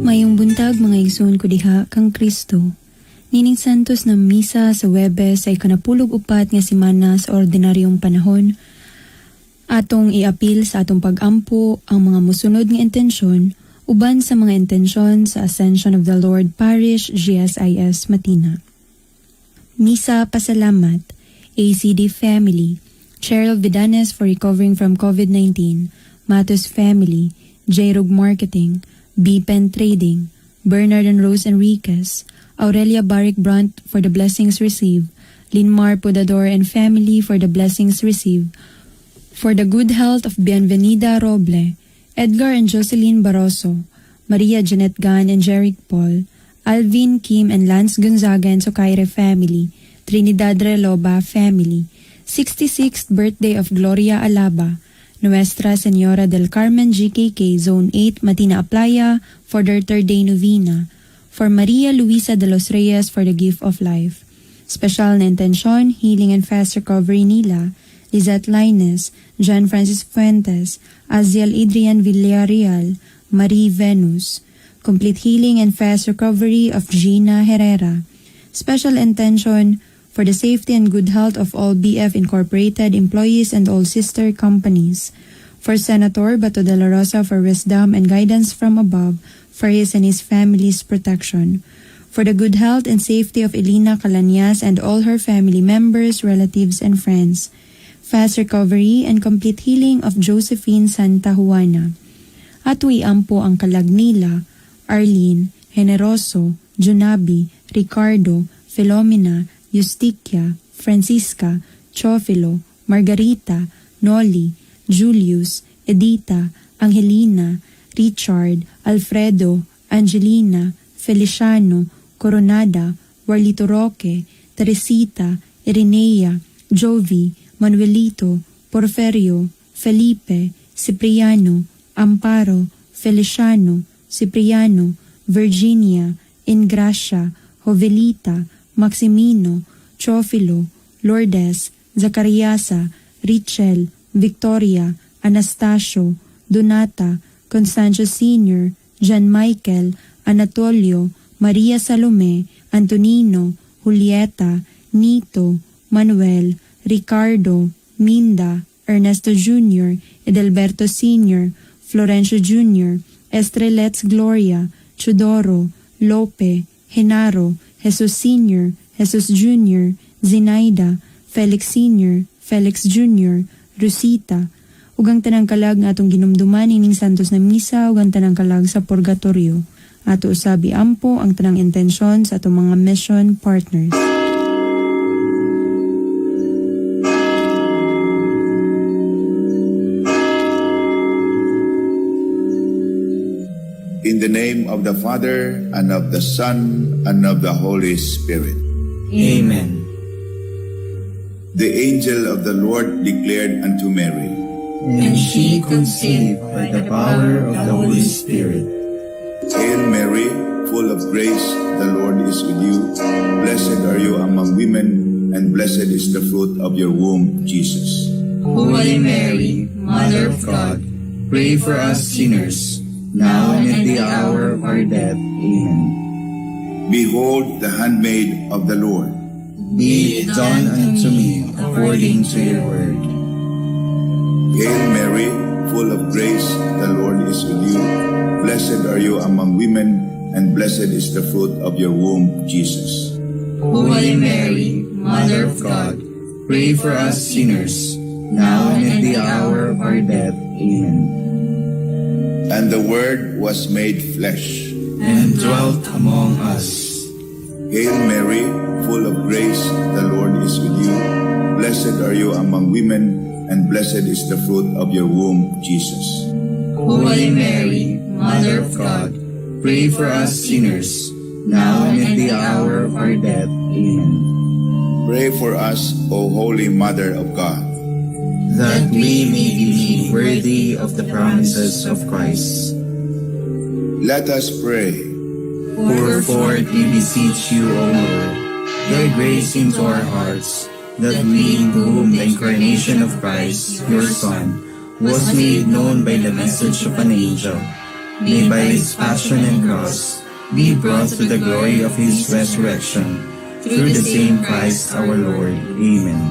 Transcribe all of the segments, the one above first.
Maayong buntag, mga igsoon ko diha kang Kristo. Nining Santos na Misa sa Webes sa 14 nga simana sa ordinaryong panahon, atong iapil sa atong pagampo ang mga musunod nga intensyon uban sa mga intensyon sa Ascension of the Lord Parish GSIS Matina. Misa Pasalamat, ACD Family, Cheryl Vidanes for recovering from COVID-19, Matos Family, J-Rog Marketing, B-Pen Trading, Bernard and Rose Enriquez, Aurelia Barrick Brunt for the blessings received, Linmar Pudador and family for the blessings received, for the good health of Bienvenida Roble, Edgar and Jocelyn Barroso, Maria Jeanette Gan and Jeric Paul, Alvin Kim and Lance Gonzaga and Socaire family, Trinidad Reloba family, 66th birthday of Gloria Alaba, Nuestra Senora del Carmen GKK Zone 8 Matina Aplaya for their third day novena, for Maria Luisa de los Reyes for the gift of life. Special na intensyon, healing and fast recovery nila, Lizette Lines, John Francis Fuentes, Aziel Adrian Villarreal, Marie Venus. Complete healing and fast recovery of Gina Herrera. Special intention for the safety and good health of all BF Incorporated employees and all sister companies. For Senator Bato de la Rosa for wisdom and guidance from above for his and his family's protection. For the good health and safety of Elena Calanyas and all her family members, relatives, and friends. Fast recovery and complete healing of Josephine Santa Juana. Ato iampo ang kalag nila, Arlene, Generoso, Junabi, Ricardo, Filomena, Eustiquia, Francisca, Chofilo, Margarita, Noli, Julius, Edita, Angelina, Richard, Alfredo, Angelina, Feliciano, Coronada, Warlito Roque, Teresita, Irenea, Jovi, Manuelito, Porferio, Felipe, Cipriano, Amparo, Feliciano, Cipriano, Virginia, Ingracia, Jovelita, Maximino, Chofilo, Lourdes, Zacariasa, Richel, Victoria, Anastasio, Donata, Constancio Sr., John Michael, Anatolio, Maria Salome, Antonino, Julieta, Nito, Manuel, Ricardo, Minda, Ernesto Jr., Edelberto Sr., Florencio Jr., Estrelets Gloria, Chudoro, Lope, Genaro, Jesus Sr., Jesus Jr., Zinaida, Felix Sr., Felix Jr., Rosita, ug ang tanang kalag nga atong ginumduman ining Santos na Misa ug ang tanang kalag sa Purgatorio. Ato usab iampo ang tanang intensyon sa atong mga mission partners. In the name of the Father, and of the Son, and of the Holy Spirit. Amen. The angel of the Lord declared unto Mary, And she conceived by the power of the Holy Spirit. Hail Mary, full of grace, the Lord is with you. Blessed are you among women, and blessed is the fruit of your womb, Jesus. Holy Mary, Mother of God, pray for us sinners, now and at the hour of our death. Amen. Behold the handmaid of the Lord. Be it done unto me according to your word. Hail Mary, full of grace, the Lord is with you. Blessed are you among women, and blessed is the fruit of your womb, Jesus. Holy Mary, Mother of God, pray for us sinners, now and at the hour of our death. Amen. And the Word was made flesh. And dwelt among us. Hail Mary, full of grace, the Lord is with you. Blessed are you among women, and blessed is the fruit of your womb, Jesus. Holy Mary, Mother of God, pray for us sinners, now and at the hour of our death. Amen. Pray for us, O Holy Mother of God. That we may be made worthy of the promises of Christ. Let us pray. Pour forth, we beseech you, O Lord, thy grace into our hearts, that we, to whom the incarnation of Christ, your Son, was made known by the message of an angel, may by his passion and cross be brought to the glory of his resurrection, through the same Christ our Lord. Amen.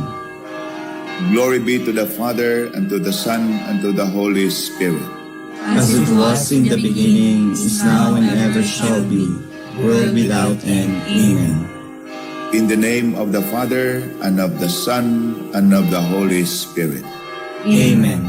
Glory be to the Father, and to the Son, and to the Holy Spirit. As it was in the beginning, is now, and ever shall be, world without end. Amen. In the name of the Father, and of the Son, and of the Holy Spirit. Amen.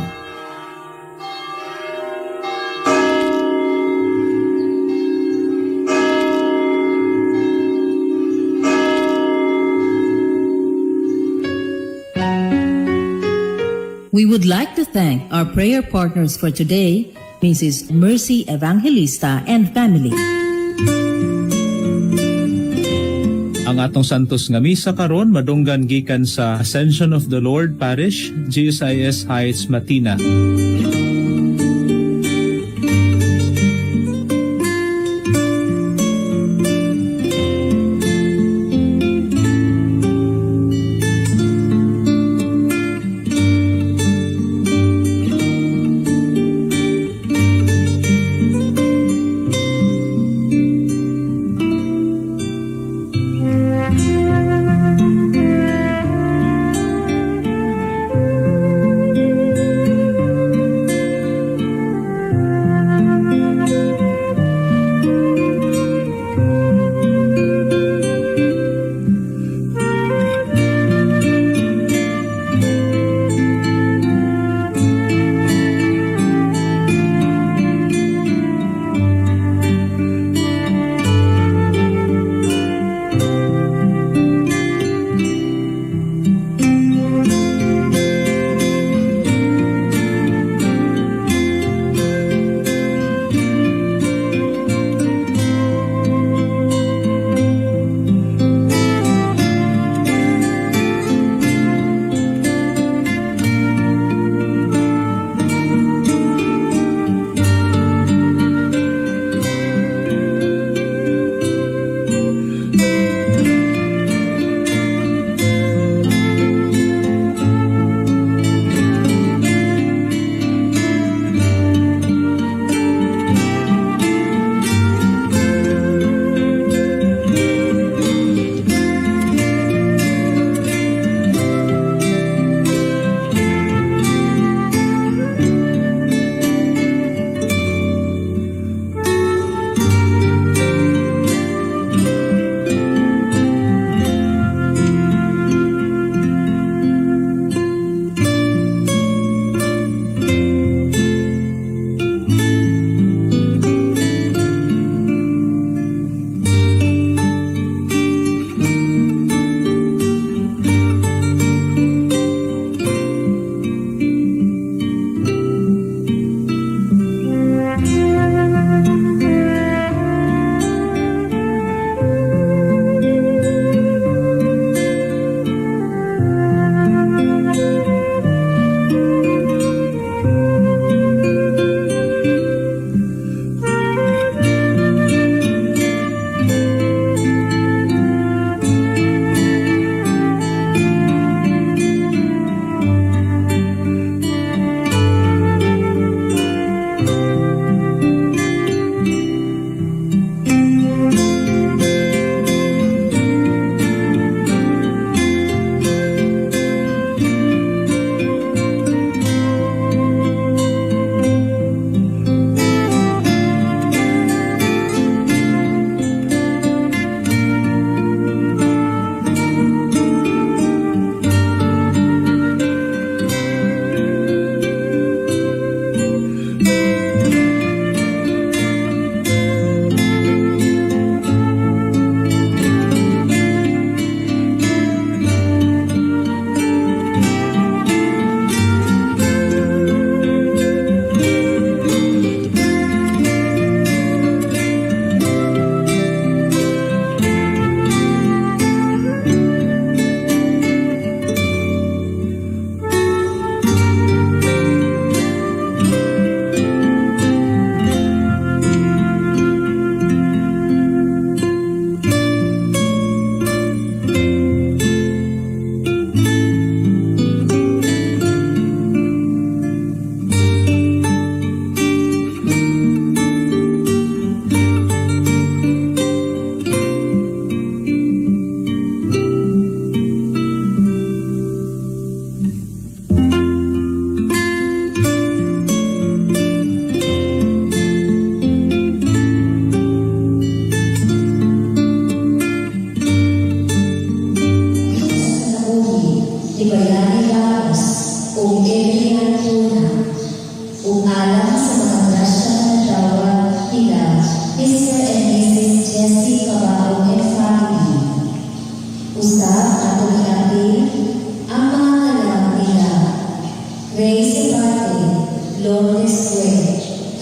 We would like to thank our prayer partners for today, Mrs. Mercy Evangelista and family. Ang atong santos nga misa karon madunggan gikan sa Ascension of the Lord Parish, GSIS Heights, Matina.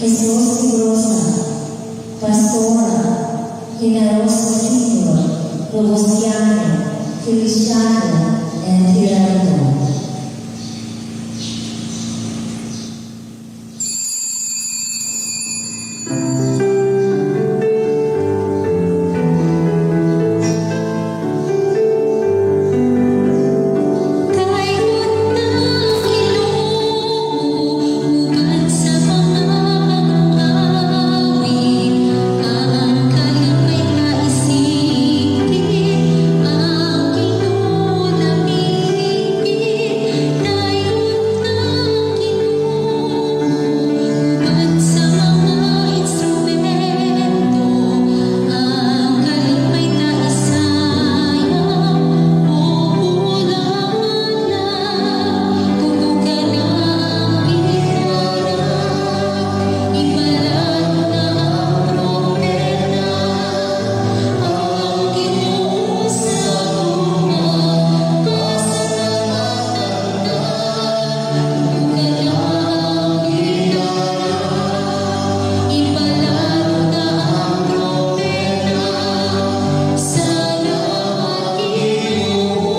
Jesus Tigrosa, Pastora, Hinarosa Jr., Robustiano, Feliciano, and Gerardo. Dayon ang Ginoo uban sa mga awit, ang kalipay kaisingkit, ang Ginoo namihigpit. Dayon ang Ginoo uban sa mga instrumento, ang kalipay taisayaw, o ulang Tunugan na ang gitara, Ibalalo na ang trompeta, Ang Ginoo sa gugma, Pasalamatan ta. Tunugan na ang gitara, Ibalalo na ang trompeta, Salamat Ginoo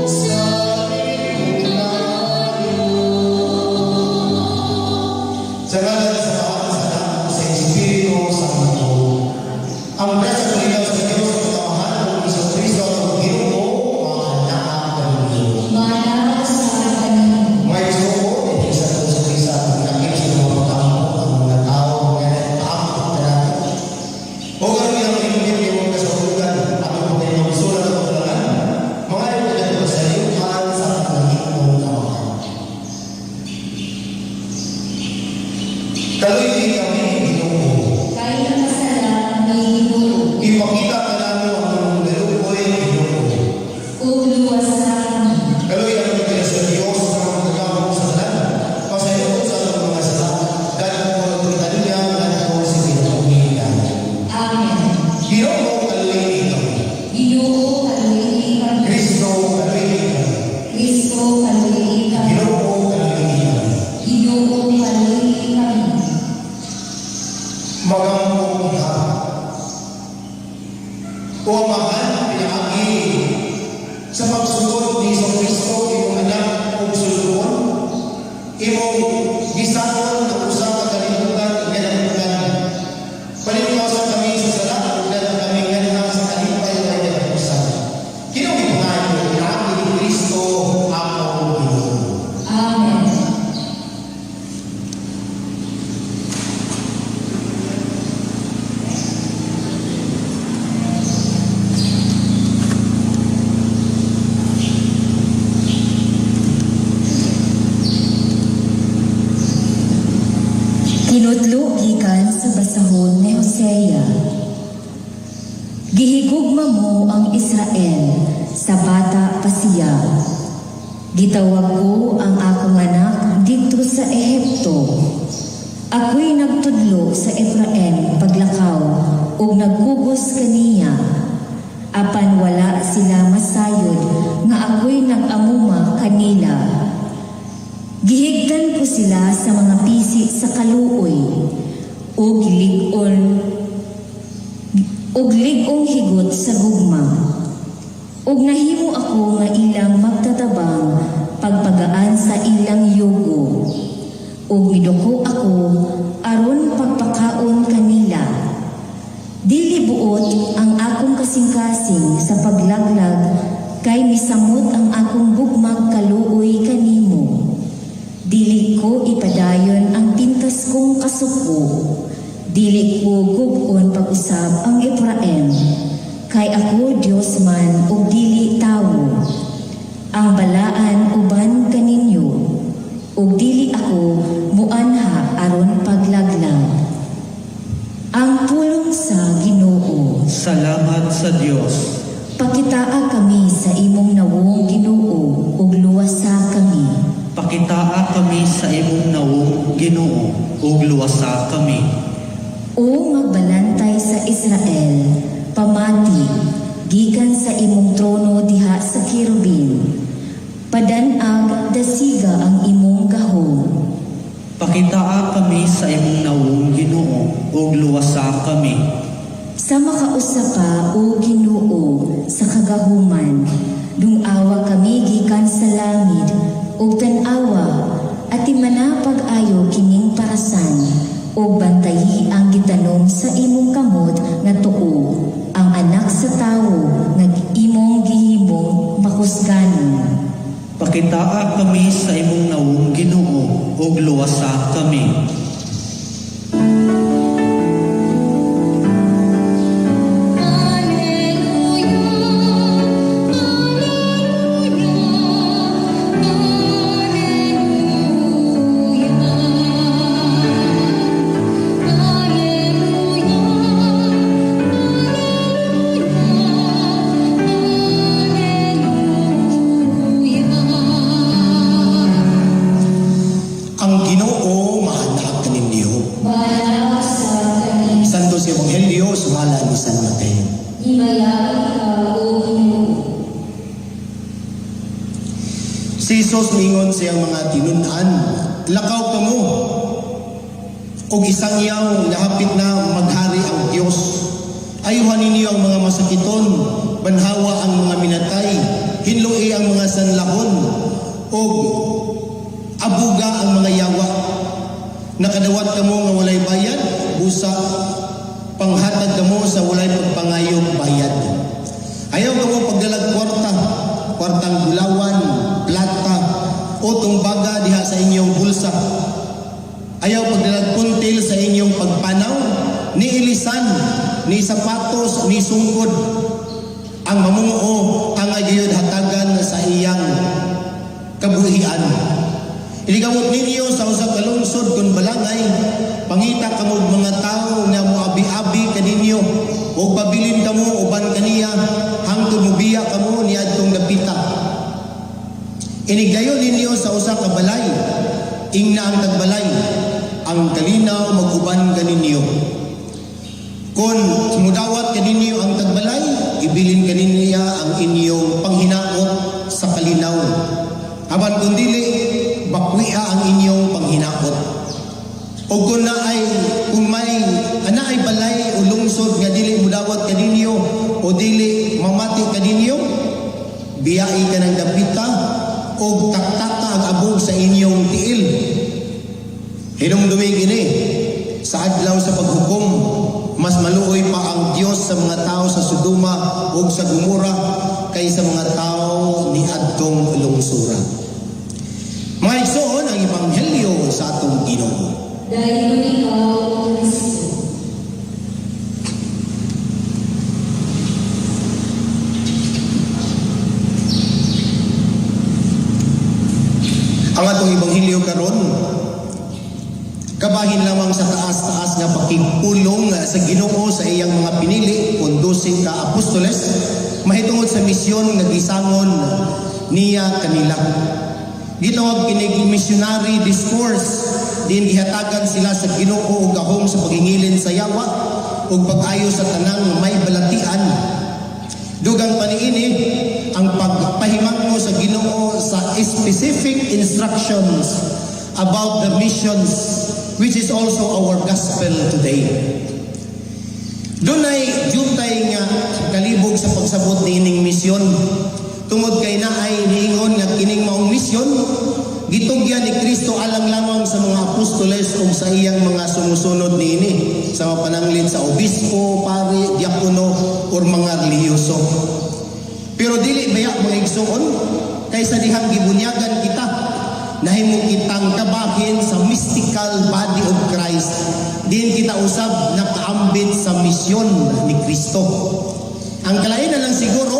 sa imong kaayo. Sa ngalan sa Ama, sa Anak, sa Espiritu Santo. Ang grasya kalinaw sa Diyos sa Amahan ug Hesus Kristo ang Ginoo maanaa kaninyo. Maanaa sa kanimo. Mga igsoon, hindi sa sa misa pagkakit sa mga pagkampo ang mga tao nga nagpaampo kanato. O karon ang inyong imong kasaugan atong mga sulat sa kalangan. Mga ito sa yuhan sa kalangitong Amahan. Kaluy kami, Ginoo. Kay nakasala kami, Ginoo, Ipakita kanamo ang imong kaluoy, Ginoo. ug luwasa kami. Kaluoy ang mga sa Diyos sa mga kagamo sa tanan. Pasayod sa atong mga sala. Dahil mo ang litanya, ngadto sa kinabuhi. Amen. Ginoo, kaluoy kami. Ginoo, kaluoy kami. Kristo, kaluoy kami. Kristo, kaluoy kami. Ginoo, kaluoy kami. Ginoo, kaluoy kami. Magampong kita. O Amahan, pinaagi sa pagsugod ni Hesus Kristo imong anak ug sulugoon, imong gisaon ang usa ka kalibutan nga napunan. Palimkasan kami sa sala ug dala kami nganha sa kalipay nga katapusan. Kini pangayo pinaagi ni Kristo among Ginoo. Amen. Kinutlo gikan sa basahon ni Hosea. Gihigugma mo ang Israel sa bata pa siya. Gitawag ko ang akong anak didto sa Ehipto. Ako'y nagtudlo sa Efraim paglakaw ug nagkugos kaniya. Apan wala sila masayod nga ako'y nag-amuma kanila. Gihigtan ko sila sa mga pisi sa kaluoy ug lig-on ug lig-ong higot sa gugma. Ug nahimo ako nga ilang magtatabang pagpagaan sa ilang yugo. Ug miduko ako aron pagpakaon kanila. Dili buot ang akong kasing-kasing sa paglaglag kay misamot ang akong gugmag kaluoy kanimo. Dili ko ipadayon ang pintas kong kasuko. Dili ko gub-on pag-usab ang Efraim. Kay ako Dios man ug dili tawo. Ang balaan uban kaninyo. Ug dili ako muanha aron paglaglag. Ang pulong sa Ginoo. Salamat sa Diyos. Pakitaa kami sa imong nawong, Ginoo, ug luwasa kami. Pakitaa kami sa imong nawong, Ginoo, ug luwasa kami. O magbalantay sa Israel, pamati, gikan sa imong trono diha sa kerubin. Padanag dasiga ang imong gahom. Pakitaa kami sa imong nawong, Ginoo, ug luwasa kami. Sa makausa ka, O Ginoo, sa kagahuman, dungawa kami gikan sa langit, ug tan-awa, atimana pag-ayo kining parasan, ug bantayi ang gitanom sa imong kamot nga tuo, ang anak sa tawo nga imong gihimong makusganon. Pakitaa kami sa imong nawong, Ginoo, ug luwasa kami. Alleluia, Alleluia, Alleluia. Alleluia, Alleluia, Alleluia. Ang Ginoo maanaa kaninyo. Maanaa sa kaninyo. Santos Ebanghelyo sumala ni San Mateo. Himayaon ka, O Ginoo. Si Jesus mingon sa iyang mga tinun-an, "Lakaw kamo og isangyaw nga hapit na maghari ang Dios. Ayuhan ninyo ang mga masakiton, banhawa ang mga minatay, hinloi ang mga sanlahon, ug abuga ang mga yawa. Nakadawat kamo nga walay bayad, busa panghatag kamo sa walay pagpangayog bayad. Ayaw kamo pagdalag kwarta, kwartang bulawan, plata, o tumbaga diha sa inyong bulsa. Ayaw pagdalag puntil sa inyong pagpanaw, ni ilisan, ni sapatos, ni sungkod. Ang mamunguo ang agayod hatagan sa iyang kabuhian. Iligamot ninyo sa usa ka lungsod kun balangay, pangita kamo og mga tawo nga moabi-abi kaninyo ug pabilin kamo uban kaniya hangtod mobiya kamo niadtong dapita. Inigdayon ninyo sa usa ka balay, ingna ang tagbalay, ang kalinaw mag-uban kaninyo. Kung mudawat kaninyo ang tagbalay, ibilin kaninya ang inyong panghinakot sa kalinaw. Apan kung dili, bakwia ang inyong panghinakot. O kung may anaay balay o lungsod nga dili mudawat kaninyo o dili mamati kaninyo, biyai ka ng dapita o taktaka ang abog sa inyong tiil. Hinumdumi kini sa adlaw sa paghukom, mas maluoy pa ang Dios sa mga tao sa Sodoma ug sa Gomora kaysa mga tao ni adtong lungsura. Mga igsoon, ang ebanghelyo sa atong Ginoo. Dahil ikaw, O Kristo. Ang atong ebanghelyo karon kabahin lamang sa taas-taas nga pakigpulong sa Ginoo sa iyang mga pinili kun 12 ka apostoles mahitungod sa misyon nga gisangon niya kanila. Gitawag kini missionary discourse din gihatagan sila sa Ginoo og gahom sa pagingilin sa yawa ug pag-ayo sa tanang may balatian. Dugang paniini ang pagpahimangno sa Ginoo sa specific instructions about the missions, which is also our gospel today. Dunay jutay nga kalibog sa pagsabot niining misyon tungod kay naay niingon nga kining maong misyon gitugyan ni Kristo alang lamang sa mga apostoles ug sa iyang mga sumusunod niini, sa mga pananglid sa obispo, pari, diakono or mga relihiyoso. Pero dili baya, mga igsoon, kaysa dihang gibunyagan kita, nahimo kitang kabahin sa mystical body of Christ, diin kita usab nakaambit sa misyon ni Kristo. Ang kalainan lang siguro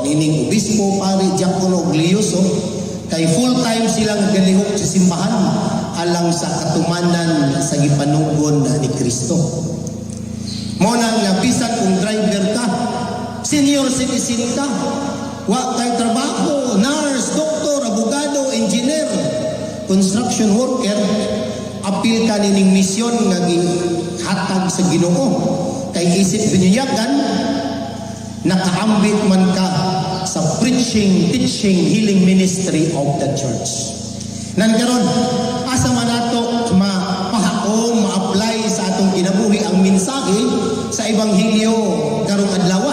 nining obispo, pari, diakono ug relihiyoso kay full time silang galihok sa simbahan alang sa katumanan sa gipanugon ni Kristo. Mao na nga bisan kung driver ka, senior citizen ka, wa kay trabaho, nurse, doktor, abogado, engineer, construction worker, apil ka nining misyon nga gihatag sa Ginoo. Kay isip binyagan, nakaambit man ka sa preaching, teaching, healing ministry of the church. Nan karon, asa man ato Sa Ebanghelyo karong adlaw,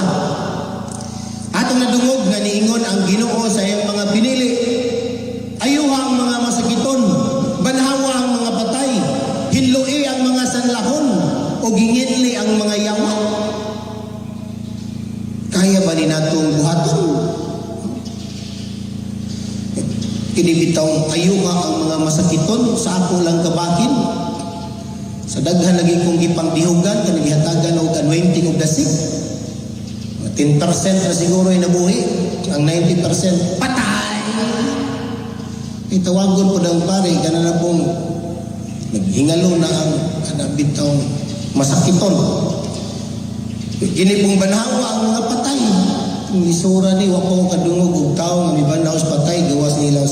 atong nadungog nga niingon ang Ginoo sa iyang mga pinili: "Ayuha ang mga masakiton, banhawa ang mga patay, hinloi ang mga sanlahon, o ginginli ang mga yawa." Kaya ba ni natong buhaton? Kini bitawng ayuha ang mga masakiton, sa ako lang kabahin. Sa daghan lagi kong gipangdihugan, kanang gihatagan og anointing of the sick. 10% na siguro ay nabuhi, ang 90% patay. Itawagon po ng pare, kana na pong naghingalo na ang kanang bitawng masakiton. Kini pong banhawa ang mga patay. Ang isura ni, wa pa ko kadungog og tao nga mibanhaw sa patay gawas nila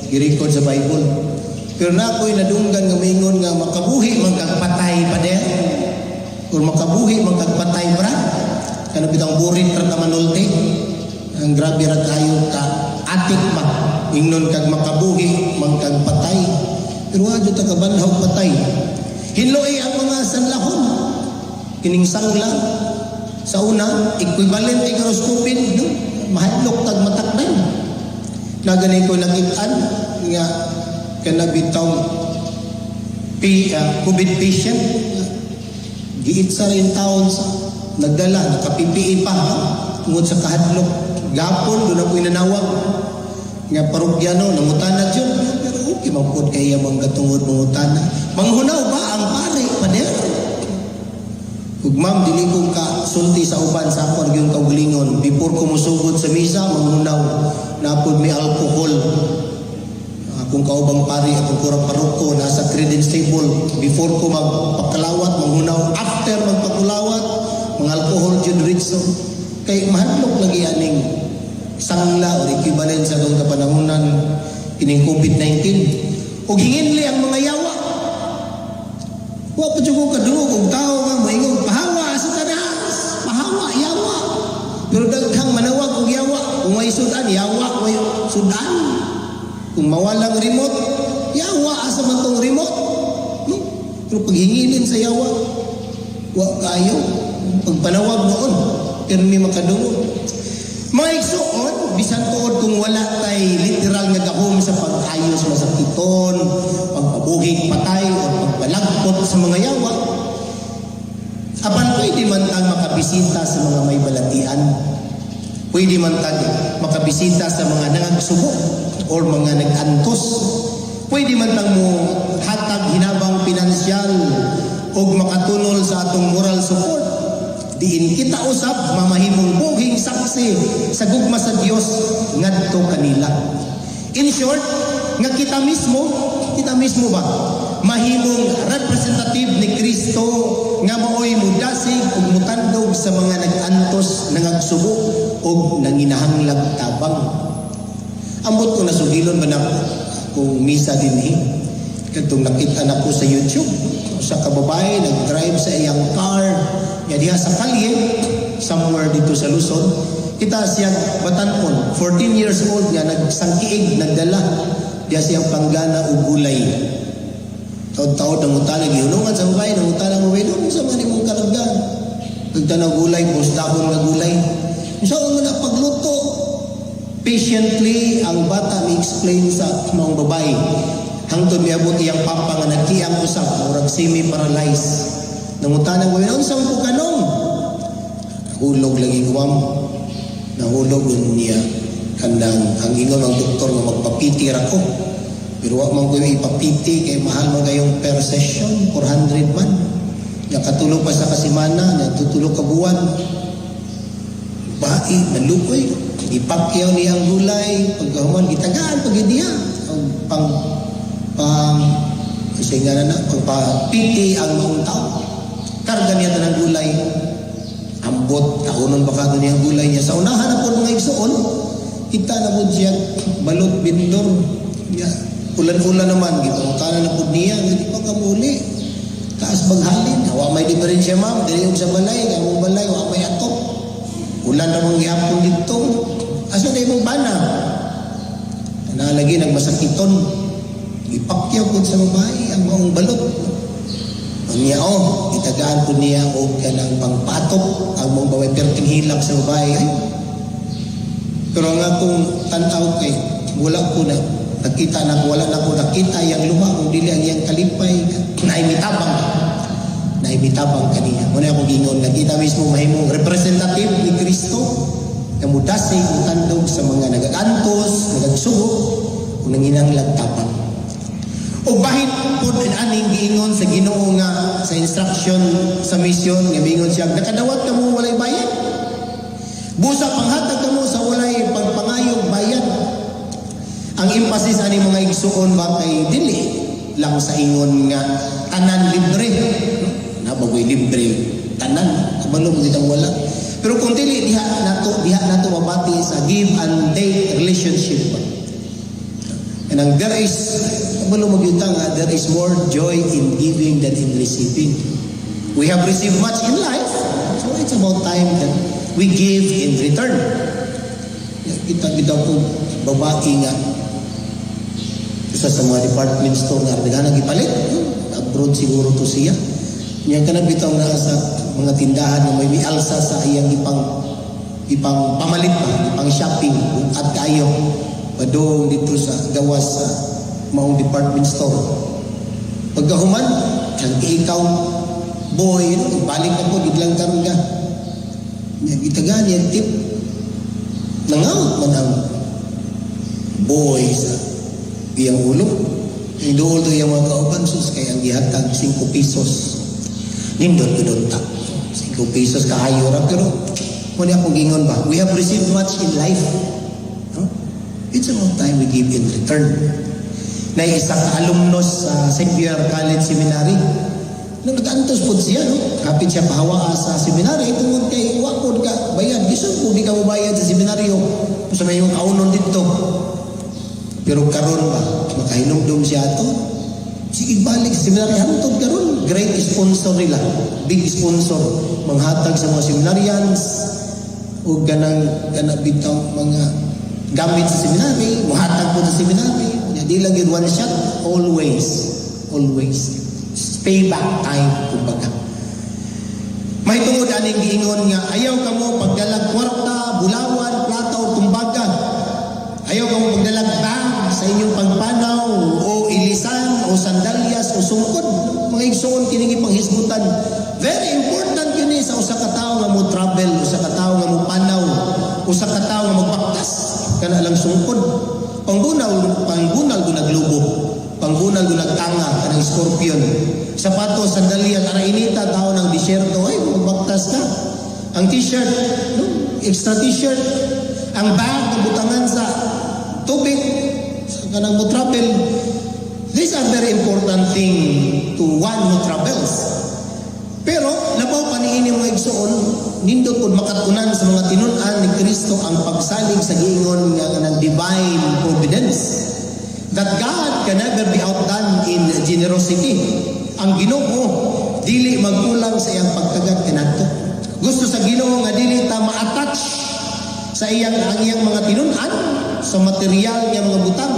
gi-record sa Bible. Pero na ako'y nadunggan nga maingon nga makabuhi man kag patay pa din. Or makabuhi man kag patay, brad. Kana bitang burit ra ta manulti. Ang grabe ra kayo ka atik ba. Ingnon kag makabuhi man kag patay. Pero wa jud ta kabanhaw patay. Hinloi ang mga sanlahon. Kining sangla sa una, equivalent horoscopin, no? Mahadlok tag matakdan. Nagani ko nakitaan nga kana bitaw COVID patient, giitsa rin taon sa nagdala, naka-PPE pa, no? Tungod sa kahadlok. Gapon, doon ako inanawag nga parokyano, nangutana yun. Pero okay, mapod kaya mga katungod mangutana. Manghunaw ba ang pare, pader? Ug ma'am, dili ko ka sulti sa uban, sa ako yung kaugalingon. Before ko musugod sa misa, manghunaw na pod may alcohol. Akong kaubang pari, akong kura paroko, nasa credence table. Before ko magpakalawat, manghunaw. After magpakulawat, mga alcohol jud ritso. Kay mahadlok lagi aning sangla or equivalent sa atong kapanahonan kining COVID-19. Ug hinginli ang mga yawa. Wa pa jud ko kadungog og tao nga moingon pahawa sa tanas, pahawa yawa. Pero daghang manawag og yawa, kung may sudan, yawa may sudan. Kung mawalang remote, yawa asa man tong remote. No? Pero paghingilin sa yawa, wa kayo. Pagpanawag noon, pirmi makadungog. Mga igsuon, bisan tuod kung wala tay literal nga gahom sa pag-ayos masakiton, pagpabuhig patay, o pagpalagpot sa mga yawa, apan pwede man tang makabisita sa mga may balatian. Pwede man tang makabisita sa mga nangagsubo or mga nag-antos. Pwede man tang mo hatag hinabang pinansyal o makatunol sa atong moral support. Diin kita usab mamahimong buhing saksi sa gugma sa Dios ngadto kanila. In short, nga kita mismo ba mahimong representative ni Kristo nga maoy mudasig ug mutandog sa mga nag-antos, nangagsubo ug nanginahanglag tabang. Ambot ko nasugilon ba na kung misa dinhi kadtong nakita nako sa YouTube sa kababae nag-drive sa iyang car nga diha sa kalye somewhere dito sa Luzon. Kita siya batanon, 14 years old, nga nagsangkiig, nagdala diha siyang panggana og gulay. Taod-taod nangutana, gihulungan sa babae, nangutana ang babae, "Doon sa man imong kalaggan?" Nagtanaw gulay, dahon nga gulay. "Sa man na pagluto?" Patiently, ang bata mi-explain sa mga babae. Hangtod miabot iyang papa nga nagkiang usab, murag semi-paralyzed. Nangutana ko, "Unsa man po kanong?" "Nahulog lagi ko, ma'am. Nahulog niya. Kanang ang ingon ng doktor nga magpapiti ra ko. Pero wa man ko ipapiti kay mahal man kayong per session, 400 man. Nya katulo pa sa kasimana, nya tutulo ka buwan." Bae, nalukoy. Ipakyaw niya ang gulay, pagkahuman, gitagaan pag niya. Ang pang, pang, kasi nga na na, pagpapiti ang maong tao. Karga niya tanang gulay. Ambot, kaunon ba ka niya ang gulay niya. Sa unahan na po mga igsoon, kita na po siya balot bindor. Ya, ulan-ulan naman, gipangutana na po niya, hindi pa kamuli. Taas baghalin, wa may diferensya, ma'am, dili yung sa balay, kay mong balay, wa may atop. Ulan namang gihapon dito. Asa na imong bana? Nalagi nagmasakiton. Ipakyaw po sa babae ang maong balot. Unya, oh, itagaan po niya og kanang pangpatop ang mong babae, perting hilak sa babae. Ay. Pero ang akong tan-aw kay wala ko na nakita na, wala na ko nakita yang luha kung dili ang iyang kalipay na imitabang na imitabang kaniya. Muna akong gingon, nakita mismo mahimong representative ni Kristo nga mudasig ug tandog sa mga nagagantos, nagagsugo ug nanginahanglag tabang. O bahin pud aning giingon sa Ginoo nga sa instruction sa mission nga miingon siya, "Nakadawat kamo walay bayad. Busa panghatag kamo sa walay pagpangayog bayad." Ang emphasis ani, mga igsuon ba, kay dili lang sa ingon nga tanan libre. Na bagoy libre tanan, kabalo mo kitang wala. Pero kung dili diha nato mabati sa give and take relationship ba. And ang there is, kabalo mo gyud nga there is more joy in giving than in receiving. We have received much in life, so it's about time that we give in return. Kita kita ko babae nga isa sa mga department store nga daghan gipalit, abroad siguro to siya. Nya kana bitaw naa sa mga tindahan nga may mialsa sa iyang ipang ipang pamalit ba, ipang shopping at kayo padung dito sa gawas sa maong department store. Pagkahuman, kang ikaw boy, no, balik ako gid lang karon ka. Nya gitagaan niya tip. Nangawat man ang boy sa iyang ulo. Ang duol to iyang mga kauban, sus, kay ang gihatag 5 pesos. Nindot ko doon ta. 5 pesos kaayo ra, pero muna akong gingon ba, we have received much in life. No? It's about time we give in return. Na isa ka alumnos sa Xavier College Seminary. Nung nag-antos po siya, no? Kapit siya pahawaa sa seminary, tungod kay wa pod ka bayad. Bisan kung di ka mobayad sa seminaryo, sa may yung kaunon dito. Pero karon ba, makahinumdum siya ato. Sige, balik sa seminary, hantod karon. Great sponsor nila, big sponsor. Manghatag sa mga seminarians, o ganang kanang bitaw mga gamit sa seminary, muhatag po sa seminary. Nya, di lang yun one shot, always, always. It's payback time, kumbaga. May tungod aning giingon nga ayaw kamo pagdalag kwarta, bulawan, plata o tumbaga. Ayaw kamo pagdalag bag sa inyong pagpanaw o ilisan o sandalyas o sungkod. Mga igsoon, kini panghisgutan. Very important kini sa usa ka tawo nga mo travel, usa ka tawo nga mo panaw, usa ka tawo nga magbaktas kana lang sungkod. Pangbunal, pangbunal do naglubo. Pangbunal do nagtanga kanang scorpion. Sapatos, sandalyas, ara inita tao ng disyerto, ay magbaktas ka. Ang t-shirt, no? Extra t-shirt, ang bag na butangan sa tubig, sa kanang mo travel. These are very important thing to one who travels. Pero labaw pa niini, mga igsoon, nindot pud makatunan sa mga tinun-an ni Kristo ang pagsalig sa giingon nga ng divine providence. That God can never be outdone in generosity. Ang Ginoo dili magkulang sa iyang pagtagad kanato. Gusto sa Ginoo nga dili ta ma-attach sa iyang ang iyang mga tinun-an sa material nga mga butang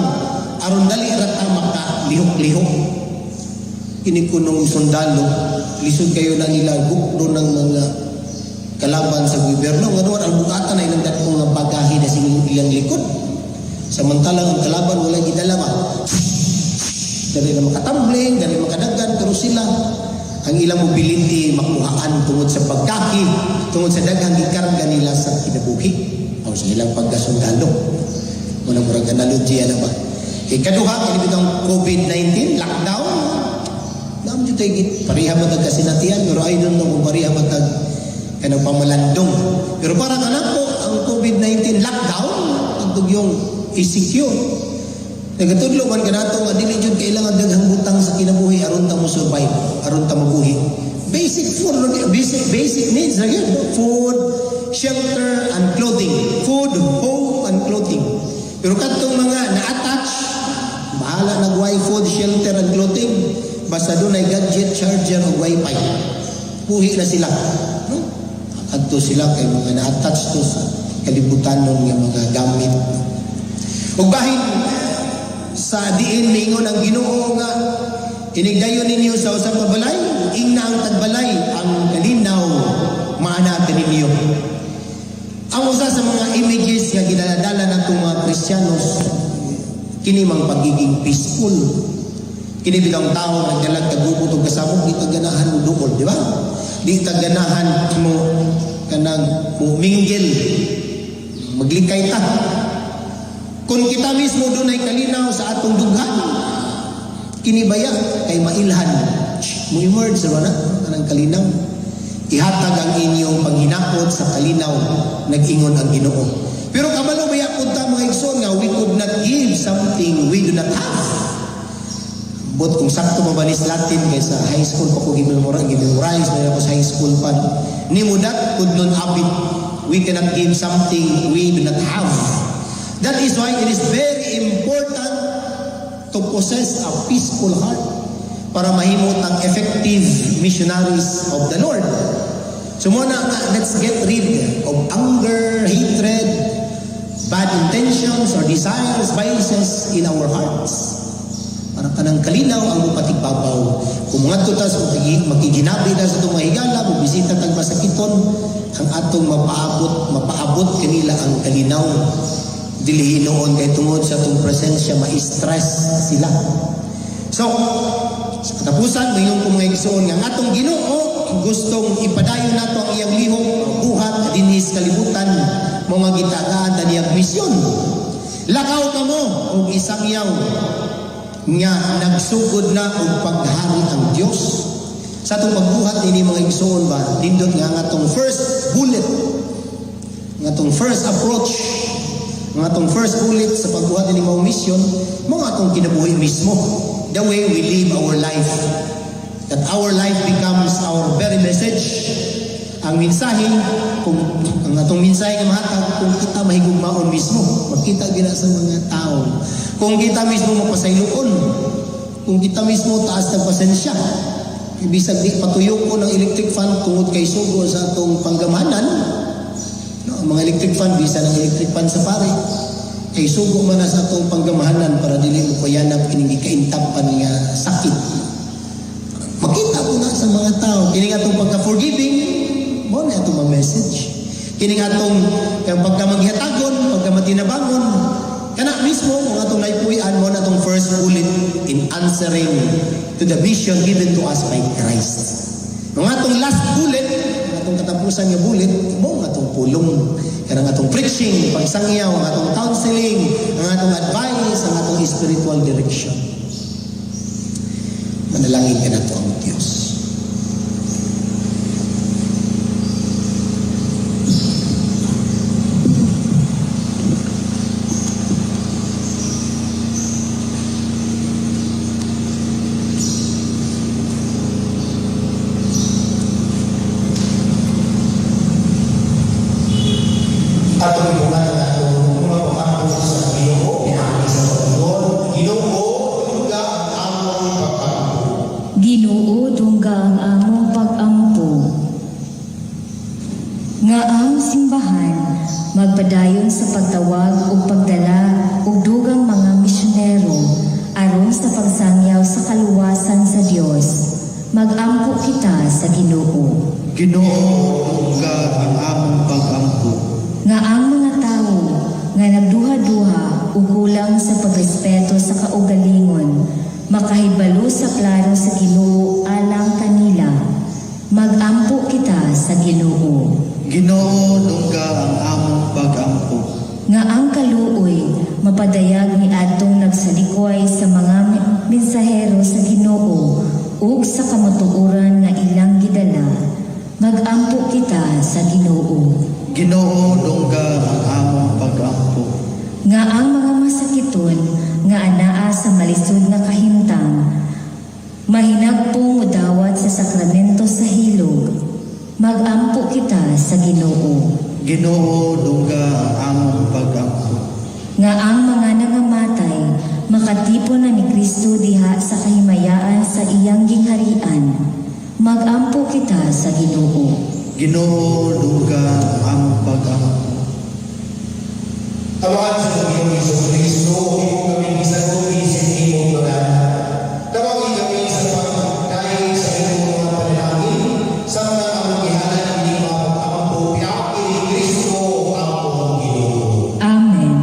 aron dali ra ta makalihok-lihok. Kini kunong sundalo, lisod kayo na nila bukdo ng mga kalaban sa gobyerno ngano ang bugatan ay ilang datong nga bagahe na silang ilang likod, samantalang ang kalaban wala gidala ba, dali na makatambling, dali makadagan, pero sila ang ilang mobility makuhaan tungod sa pagkaki, tungod sa daghang gikarga nila sa kinabuhi o sa ilang pagkasundalo. Muna murag analogy na ba. Ikaduha, kini bitong COVID-19 lockdown. Naam jud tay pareha man tag kasinatian, pero I don't know kung pareha man tag kanang pamalandong. Pero para kanako ang COVID-19 lockdown adtog yung ECQ. Nagatudlo man kanato nga dili jud kailangan daghang butang sa kinabuhi aron ta mo survive, aron ta mabuhi. Basic food, basic basic needs ra gyud. Food, shelter and clothing. Food, home and clothing. Pero kadtong mga na-attach, bahala nag food, shelter and clothing, basta doon ay gadget, charger o wifi. Buhi na sila. No? Kadto sila kay mga na-attach to sa kalibutan nun nga mga gamit. Ug bahin sa diin ningon ang Ginoo nga inigdayon ninyo sa usa ka balay, ingna Kristiyanos, kini mang pagiging peaceful. Kini bitang tao nagdalag kagubot og kasabot, di ta ganahan mo duol, di ba? Di ta ganahan mo kanang mo mingle, maglikay ta. Kung kita mismo dunay kalinaw sa atong dughan, kini baya kay mailhan, mo emerge sa na kanang kalinaw. Ihatag ang inyong panghinakot sa kalinaw, nag-ingon ang Ginoo. Pero kabalo baya pud ta, mga igsoon, nga we could not give something we do not have. But kung sakto mabanis Latin kay sa high school pa ko gimemorize na ako sa high school pa. Nemo dat quod non habet. We cannot give something we do not have. That is why it is very important to possess a peaceful heart para mahimo tang effective missionaries of the Lord. So mao na nga, let's get rid of anger, hatred, bad intentions or desires, vices in our hearts. Para kanang kalinaw ang mupatigbabaw. Kung mga ta sa makiginabi na sa itong mga higala, mobisita tag masakiton, ang atong mapaabot kanila ang kalinaw. Dili hinuon kay tungod sa atong presensya, ma-stress sila. So, sa katapusan, moingon ko, mga igsoon, nga ang atong Ginoo gustong ipadayon nato ang iyang lihok, buhat dinhi sa kalibutan, mga gitagaan ta niyang misyon. Lakaw kamo og isangyaw nga nagsugod na og paghari ang Dios. Sa atong pagbuhat nini, mga igsoon ba, nindot nga ang atong first bullet, nga atong first approach, ang atong first bullet sa pagbuhat ini maong mission, mga atong kinabuhi mismo. The way we live our life. That our life becomes our very message. Ang mensahe, kung ang atong mensahe nga mahatag, kung kita mahigugmaon mismo, makita gina sa mga tao. Kung kita mismo mapasayloon, kung kita mismo taas ng pasensya, bisag di patuyok ko ng electric fan tungod kay sugo sa atong panggamhanan, no, ang mga electric fan, bisa ng electric fan sa pare. Kay sugo man na sa atong panggamhanan para dili mo kuyanap kining gikaintapan nga sakit. Makita po na sa mga tao. Kining atong pagka-forgiving, mao na atong message. Kining atong yung pagka maghatagon, pagka matinabangon, kana mismo ang atong naipuy-an, mao na atong first bullet in answering to the mission given to us by Christ. Ang atong last bullet, ang atong katapusan nga bullet, mao ang atong pulong. Kanang atong preaching, pagsangyaw, ang atong counseling, ang atong advice, ang atong spiritual direction. Manalangin kanato ang Diyos. Atong ibungan ang atong mga pag-ampo sa Ginoo pinaagi sa pag-ingon. Ginoo, dungga ang among pag-ampo. Ginoo, dungga ang among pag-ampo. Nga ang simbahan magpadayon sa pagtawag ug pagdala og dugang mga misyonero aron sa pagsangyaw sa kaluwasan sa Dios. Magampo kita sa Ginoo. Ginoo, dungga ang among pag-ampo. Nga ang mga tawo nga nagduha-duha ug kulang sa pagrespeto sa kaugalingon makahibalo sa plano sa Ginoo alang kanila. Magampo kita sa Ginoo. Ginoo, dungga ang among pag-ampo. Nga ang kaluoy mapadayag ni adtong nagsalikway sa mga mensahero sa Ginoo ug sa kamatuoran nga ilang gidala. Magampo kita sa Ginoo. Ginoo, dungga ang among pag-ampo. Nga ang mga masakiton nga anaa sa malisod nga kahimtang mahinagpong modawat sa sakramento sa hilog. Magampo kita sa Ginoo. Ginoo, dungga ang among pag-ampo. Nga ang mga nangamatay makatipon na ni Kristo diha sa kahimayaan sa iyang gingharian. Magampo kita sa Ginoo. Ginoo, dungga ang among pag-ampo. Amahan sa Ginoong Hesus Kristo, imo kami gisagot isip imong mga anak. Tawagi kami sa pagkay sa imong mga panalangin sa mga among gihalad ining mga pag-ampo pinaagi ni Kristo among Ginoo. Amen.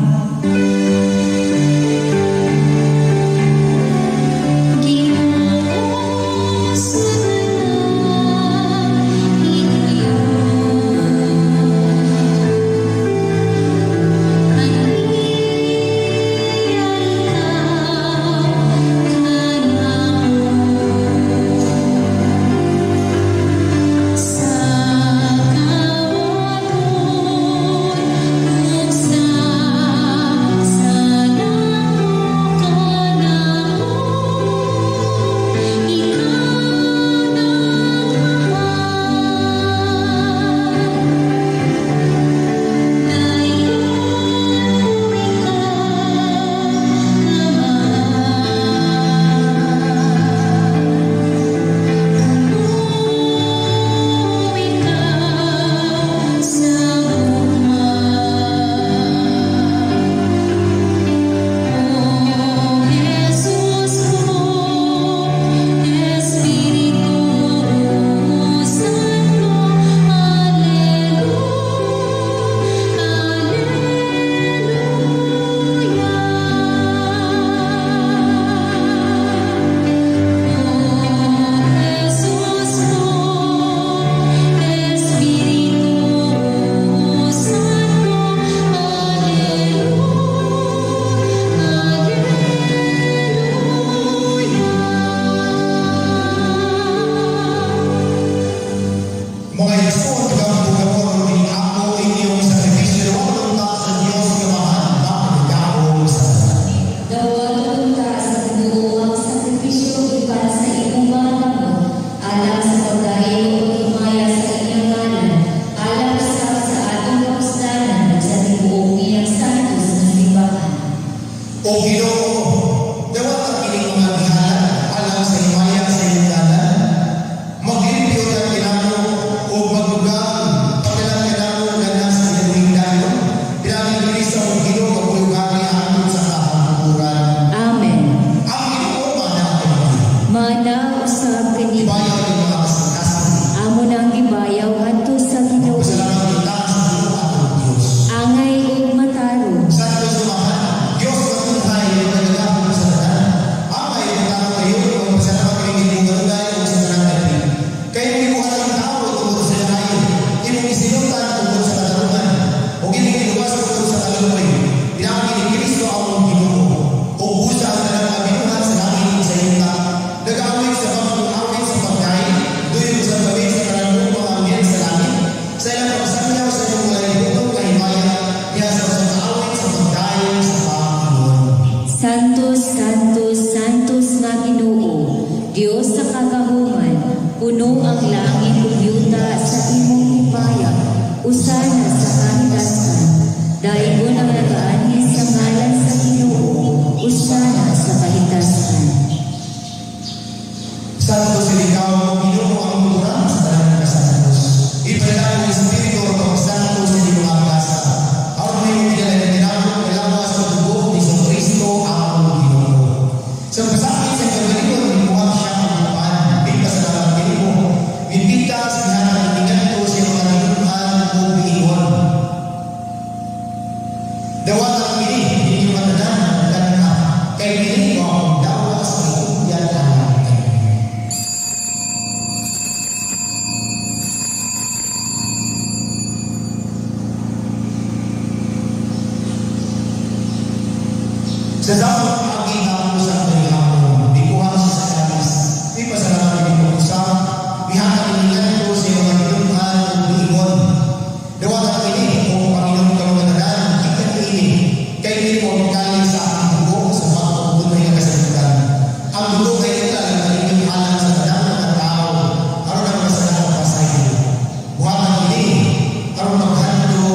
Usana sa kahitasan. Daygon ang nagaanhi sa ngalan sa Ginoo, usana sa kahitasan. Santo ikaw, Ginoo, ang kurang sa tanan kasantos. Ipadala ang Espiritu ang Santo sa inyong mga kasa. Aron may mga tinawag ng lawas sa dugo ni Kristo ang Ginoo. Sa pasakit sa kagalingon, gibuhat siya ang upan. Bigpasalamat kanimo. Gipitas, gihatag itingadto sa mga tinunan ug giingon: "Dawata kini, inyong matanan, gana, kay kini mao akong lawas nga itugyan alang kaninyo." Sa dapat paagi ako sa kanihapon, mikuha siya sa kalis, di pasalamat kanimo usab, mihatag iningadto sa iyang mga tinunan ug miingon: "Dawata kini, o Panginoon kamong tanan, gikan niini, kay kini mao ang kalis sa akong dugo sa bag-ong tunay nga kasabutan. Ang dugo kay nila nga inyong alang sa tanang mga tao, aron ang mga sala mapasaylo. Buhatan kini, aron maghandom kanako."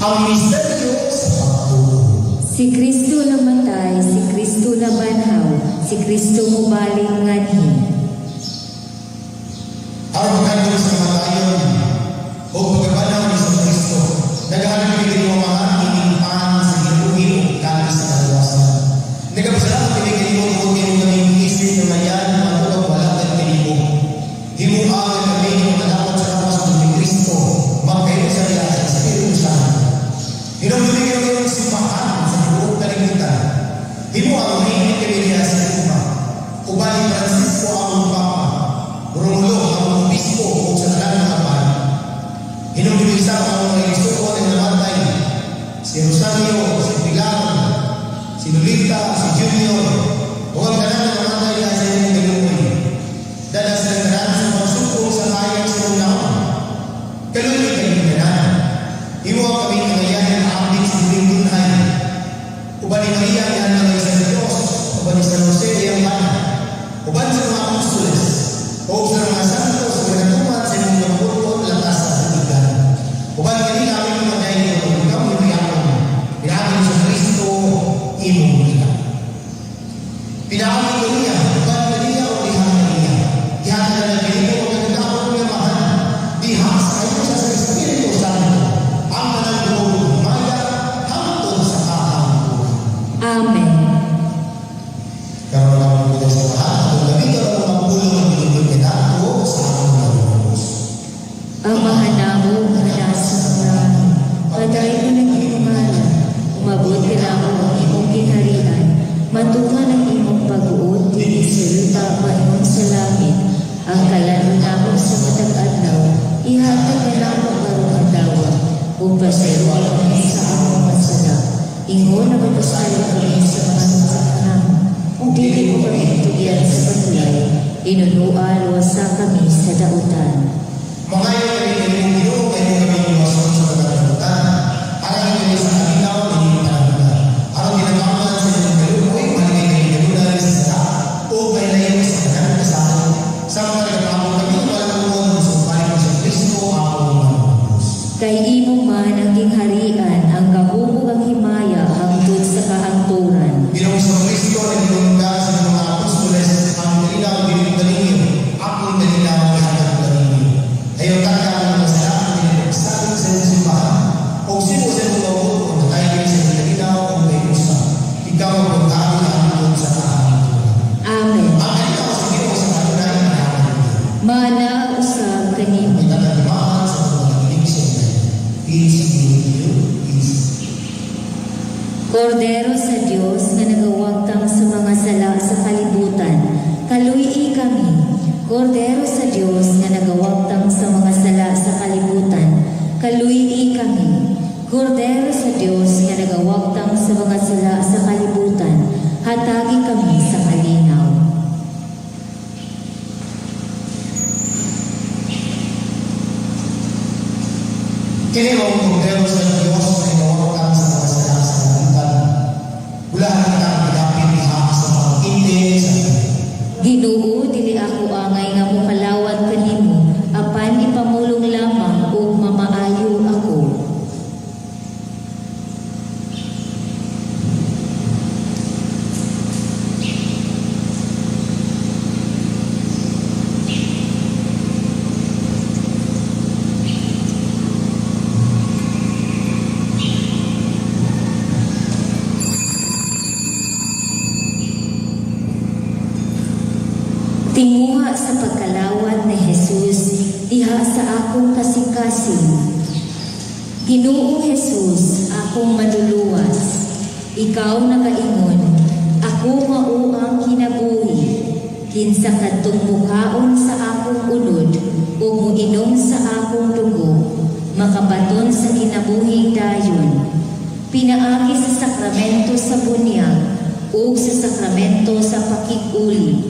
Ang misteryo sa pagtuo. Si Kristo namatay, si Kristo nabanhaw, si Kristo mobalik nganhi. Aron maghandom sa kamatayon o pagkabanhaw ni Hesus Kristo, nagahalad kami kanimo, Amahan, ining pan sa kinabuhi ug kalis sa kaluwasan. Nagapasalamat kami kanimo tungod kay imo kami giisip nga ngayan matubag walatan kanimo. Himoa nga kami nga manalapad sa lawas ni Kristo, magkahiusa diha sa Espiritu Santo. Hinumdumi kami imong simbahan sa tibuok kalibutan. Himoa nga mahingpit kami diha sa gugma. Uban ni Francisco among Papa, Romulo among Obispo ug sa tanan mga pari. Hinumdumi sa among mga igsuon nga namatay, si Rosario, si Pilar, si Lolita, si Junior, ug ang tanan nga namatay diha sa imong kaluoy. Dala sa tanan sa pagsugpong sa kayang sa imong naong. Kaluoy kami tanan. Himoa kami nga maambit sa buhing tunhay. Uban ni Maria ang mga sa Diyos, uban ni San Jose iyang bana, uban sa mga apostoles, o sa mga santos nga natuman sa imong kamabot latas sa buligan. Uban kani kami mga dayon, ikaw ni Pinaagi sa Kristo, imong ina. Pinaagi ko niya, uban kaniya o diha kaniya. Ihatag na kanimo ang kagagahom nga Amahan, diha sa kayo sa Espiritu Santo, ang tanang himaya hangtod sa kahangturan. Amen. Karon naman kita sa lahat, atong gamiton ang mga pulong nga ginugot kanato sa among Panginoon. Amahan namo nga nasa langit, padayon ang imong ngalan, umabot kanamo ang imong gingharian, matuman ang imong pag-uot dinhi sa yuta maingon sa langit. Ang kalan-on namo sa matag adlaw, ihatag kanamo karong adlaw, ug pasayloa kami sa among mga sala. Ingon nga magpasaylo kami sa mga nangakasala kanamo. Ug dili mo kami tugyan sa panulay, hinunua luwasa kami sa dautan. Mangayo kami kanimo, Ginoo, kay imo kami luwason sa mga kalibutan. Alang kami sa kalinaw ining panahon. Aron kinabangman sa inyong kaluoy, maligay kami kanunay sa sala ug mahilayo sa tanang kasalo. Sa mga nagapamong kami, walang uon sa Panginoon sa Kristo, among Manunubos. Kay imo man ang gingharian, ang gahom ug ang himaya hangtod sa kahangturan. Ginoong Kristo, nag-ingon ka sa mga apostoles, "Ang kalinaw dili kaninyo, akong kalinaw ihatag ko kaninyo." Ayaw taka ang mga sala, pinagsabi sa iyong simbahan. O sino sa iyong mabot, kung natay sa iyong kalinaw, o kay usa. Ikaw ang pagkakit hangtod sa kahangturan. Amen. Ang kalinaw sa Ginoo sa kanunay mananatili. Mana usab kanimo. May tatalimaan sa mga nakinig sa inyo. Peace be with you. Peace. Kordero sa Dios nga nagawagtang sa mga sala sa kalibutan, kaluy-i kami. Kordero sa Dios nga nagawagtang sa mga sala sa kalibutan, kaluy-i kami. Kordero sa Dios nga nagawagtang sa mga sala sa kalibutan, hatagi kami sa kalinaw. Kini ang kordero sa Diyos nga nagawagtang sa mga sala. pagkalawat ni Jesus diha sa akong kasing-kasing. Ginoong Jesus, akong manluluwas, ikaw nagaingon, "Ako mao ang kinabuhi. Kinsa kadtong mukaon sa akong unod ug moinom sa akong dugo, makabaton sa kinabuhing dayon." Pinaagi sa sakramento sa bunyag ug sa sakramento sa pakig-uli,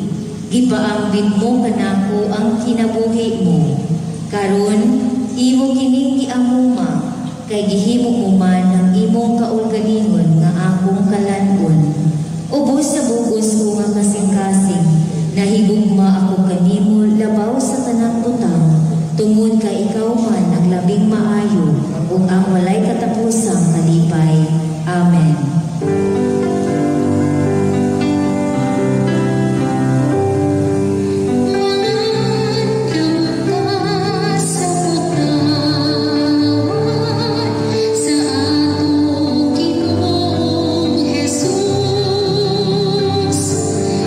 gipaambit mo kanako ang kinabuhi mo. Karon, imo kining giamuma, kay gihimo mo man ang imong kaugalingon nga akong kalan-on. Ubos sa bugos ko nga kasing-kasing, nahigugma ako kanimo labaw sa tanang butang, tungod kay ikaw man ang labing maayo ug ang walay katapusang kalipay. Amen. Sa atong Ginoong Jesus,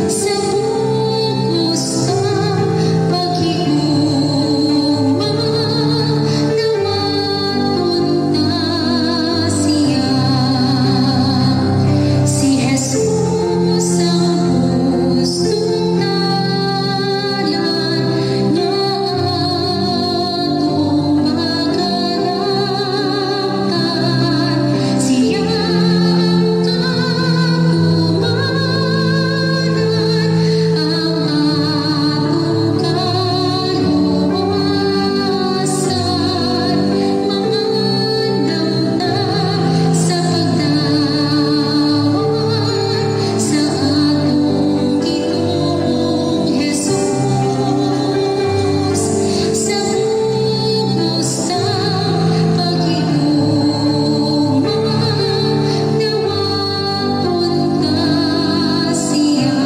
sa bugos kang paghigugma, dawaton ta siya. Si Jesus ang hustong dalan nga atong makalabtan. Siya ang katumanan, ang atong kaluwasan. Mangandam ta sa pagdawat sa atong Ginoong Jesus, sa bugos kang paghigugma, dawaton ta siya.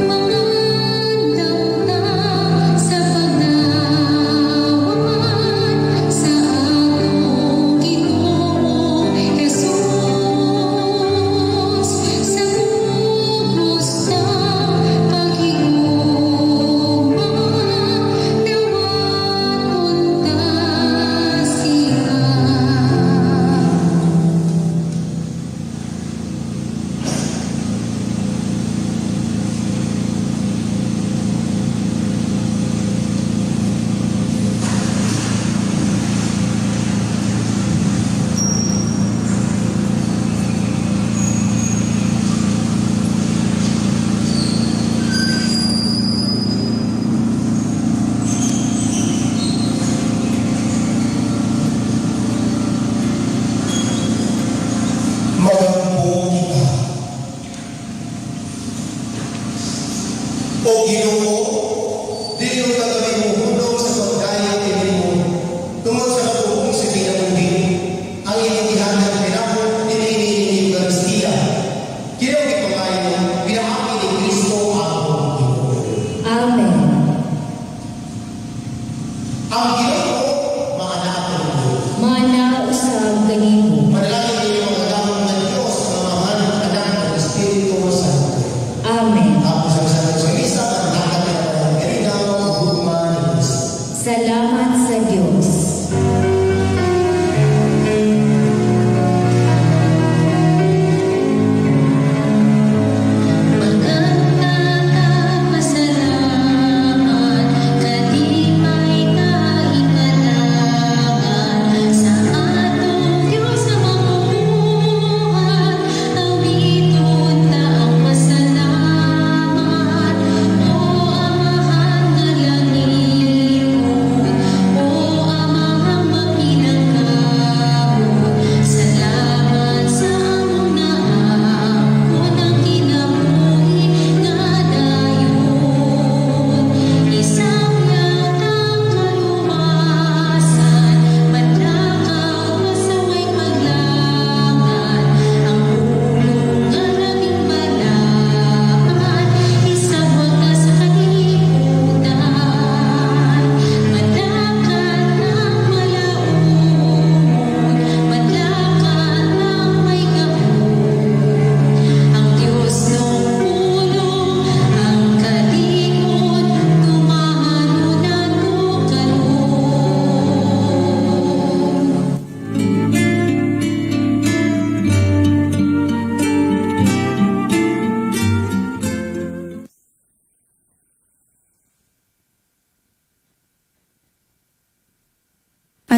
Mangandam ta sa pagdawat sa atong Ginoong Jesus, sa bugos kang paghigugma, dawaton ta siya. Magampo kita. O Ginoo, dili unta kami mohunong sa pagdayon nimo tungod sa katuong sa kinabuhi. Ang imong gihatag kanamo niini ning Eucharistia. Kini ang gipangayo pinaagi ni Kristo atong Ginoo. Amen. Ang Ginoo maanaa ninyo. Maanaa usab kanimo. Manalangin ninyo mga gahom ng Diyos, ang Amahan, Anak, ug Espiritu Santo. Amen. Tapos ang Santos sa Misa, ang dapat ng kalinaw, gugma ni Kristo. Salamat sa Diyos. Magkakapasalamat, kadimay ta ipalangan sa atong Diyos nga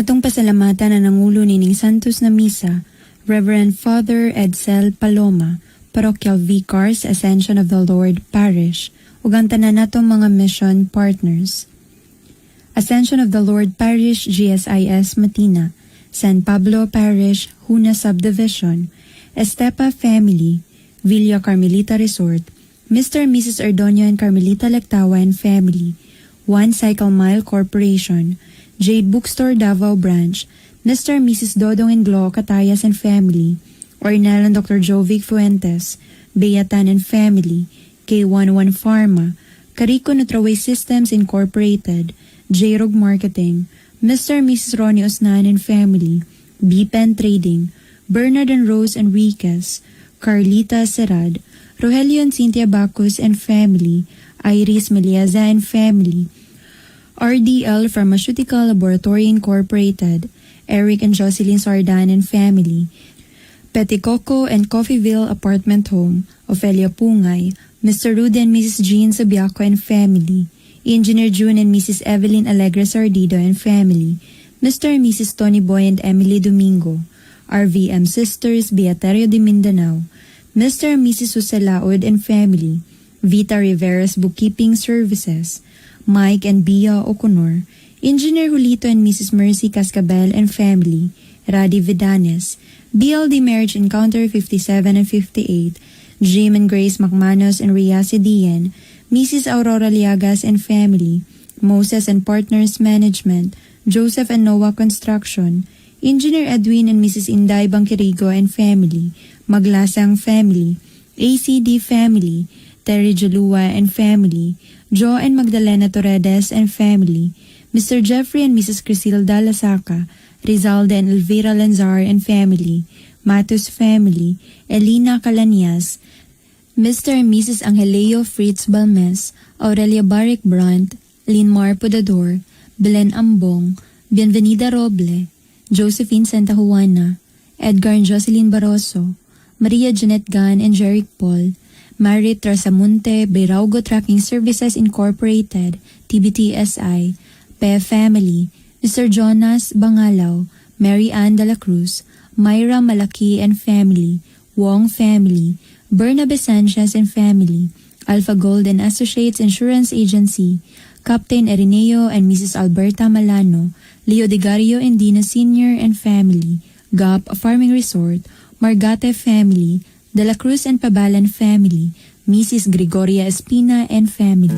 Atong pasalamatan ang nangulo nining Santos na Misa, Reverend Father Edsel Paloma, Parochial Vicar sa Ascension of the Lord Parish, ug ang tanan natong mga mission partners. Ascension of the Lord Parish, GSIS Matina, San Pablo Parish, Huna Subdivision, Estepa Family, Villa Carmelita Resort, Mr. and Mrs. Ordonio and Carmelita Lectawa and Family, One Cycle Mile Corporation, Jade Bookstore Davao Branch, Mr. and Mrs. Dodong and Glo Catayas and Family, Ornel and Dr. Jovic Fuentes, Beatan and Family, K11 Pharma, Carico Nutraway Systems Incorporated, J-Rog Marketing, Mr. and Mrs. Ronnie Osnan and Family, B-Pen Trading, Bernard and Rose Enriquez, Carlita Serad, Rogelio and Cynthia Bacos and Family, Iris Meliaza and Family, RDL Pharmaceutical Laboratory Incorporated, Eric and Jocelyn Sardan and Family, Peticoco and Coffeeville Apartment Home, Ofelia Pungay, Mr. Rudy and Mrs. Jean Sabiaco and Family, Engineer June and Mrs. Evelyn Alegre Sardido and Family, Mr. and Mrs. Tony Boy and Emily Domingo, RVM Sisters Beaterio de Mindanao, Mr. and Mrs. Jose Laod and Family, Vita Rivera's Bookkeeping Services, Mike and Bia O'Connor, Engineer Julito and Mrs. Mercy Cascabel and Family, Radi Vidanes, BLD Marriage Encounter 57 and 58, Jim and Grace McManus and Ria Sidian, Mrs. Aurora Liagas and Family, Moses and Partners Management, Joseph and Noah Construction, Engineer Edwin and Mrs. Inday Bangkirigo and Family, Maglasang Family, ACD Family, Terry Jalua and Family, Joe and Magdalena Torredes and Family, Mr. Jeffrey and Mrs. Crisilda Lasaka, Rizalde and Elvira Lanzar and Family, Matus Family, Elena Calanias, Mr. and Mrs. Angeleo Fritz Balmes, Aurelia Barrick Brandt, Linmar Podador, Belen Ambong, Bienvenida Roble, Josephine Santa Juana, Edgar and Jocelyn Barroso, Maria Jeanette Gan and Jeric Paul, Marit Trasamunte, Beraugo Tracking Services Incorporated, TBTSI, Pe Family, Mr. Jonas Bangalaw, Mary Ann De La Cruz, Myra Malaki and Family, Wong Family, Bernabe Sanchez and Family, Alpha Gold and Associates Insurance Agency, Captain Erineo and Mrs. Alberta Malano, Leo Degario and Dina Sr. and Family, GAP Farming Resort, Margate Family, De La Cruz and Pabalan Family, Mrs. Gregoria Espina and Family.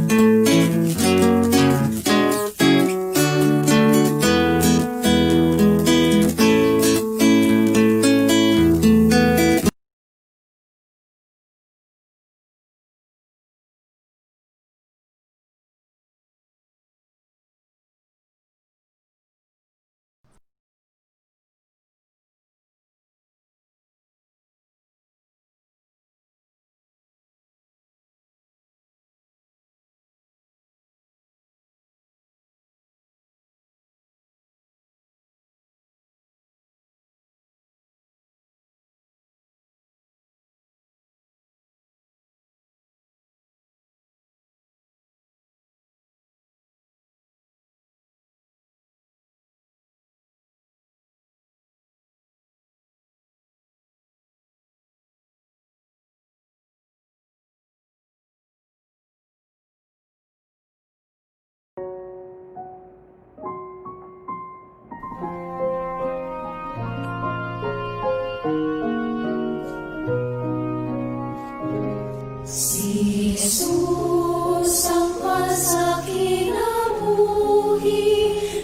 Si Jesus ang pasakinabuhi,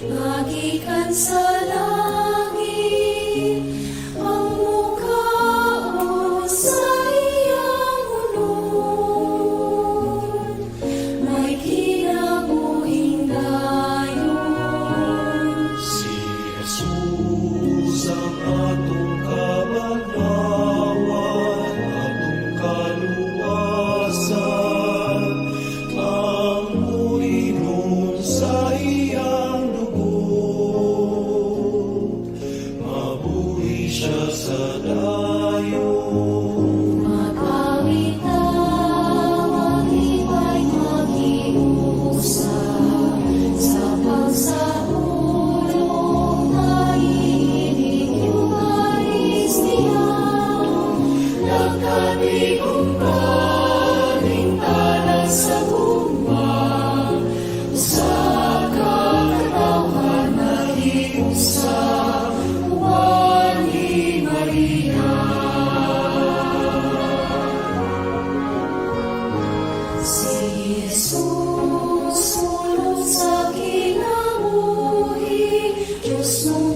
Nagikan sa langit, ang mukaon sa iyang unod, may kinabuhing dayon. Si Jesus ang atong kabaglawan, atong kaluwasan, ang muinom sa iyang dugo. Jesus.